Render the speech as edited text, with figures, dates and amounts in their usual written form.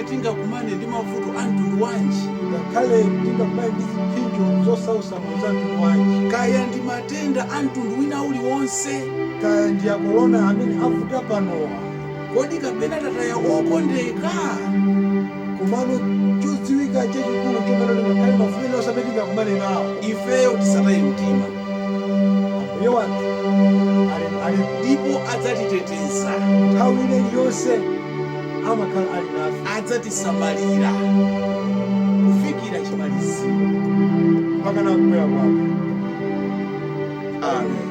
Tingakumane ndi mavuto a mtundu wanji, ngakhale tingakumane ndi zipsinjo zosautsa moyo za mtundu wanji, kaya ndi matenda a mtundu wina uliwonse, kaya ndi a korona amene avuta panowa, kodi kapena tataya okondeka, komano chodziwika chachikulu chomwe ngakhale mavuto ena onse amene tingakumane nawo, ifeyo tisataye mtima. Ambuye wathu alipo ndipo adzatiteteza. Nthawi ina iliyonse amakhala ali nafe. Adzatisamalira kufikira chimaliziro, mpaka nakubwera kwake. Amen.